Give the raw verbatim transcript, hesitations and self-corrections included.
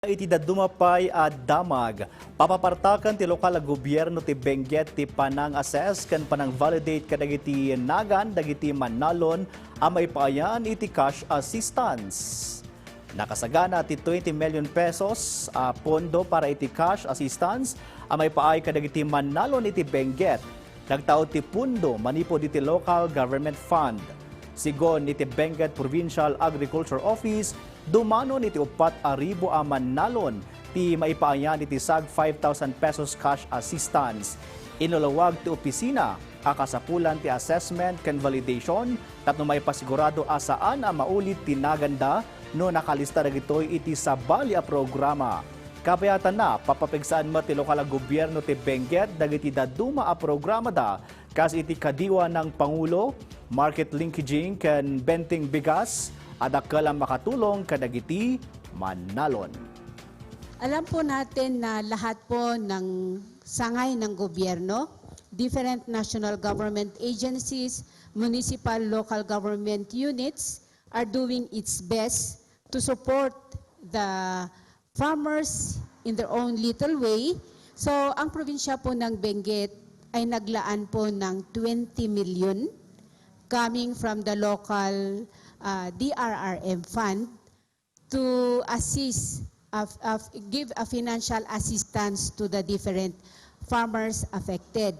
Iti dadduma pay a damag, papapartaken ti lokal a gobierno ti Benguet ti panang-assess ken panang-validate kadagiti nagan dagiti mannalon a maipaayan iti cash assistance. Nakasagana ti twenty million pesos a pondo para iti cash assistance a maipaay kadagiti mannalon iti Benguet. Nagtaud ti pondo manipud iti Local Government Fund. Sigun iti Benguet Provincial Agriculture Office, dumanon iti uppat a ribu a mannalon ti maipaayan iti sag five thousand pesos cash assistance. Inulawag ti opisina a kasapulan ti assessment ken validation tapno maipasigurado a saan a maulit ti naganda no nakalista dagitoy iti sabali a programa. Kabayatanna, papapigsaan met ti lokal a gobierno ti Benguet dagiti dadduma a programada kas iti Kadiwa ng Pangulo, market linkaging ken benting bigas a dakkel a makatulong kadagiti mannalon. Alam po natin na lahat po ng sangay ng gobyerno, different national government agencies, municipal, local government units are doing its best to support the farmers in their own little way. So, ang probinsya po ng Benguet ay naglaan po ng twenty million coming from the local uh, D R R M fund to assist of, of give a financial assistance to the different farmers affected.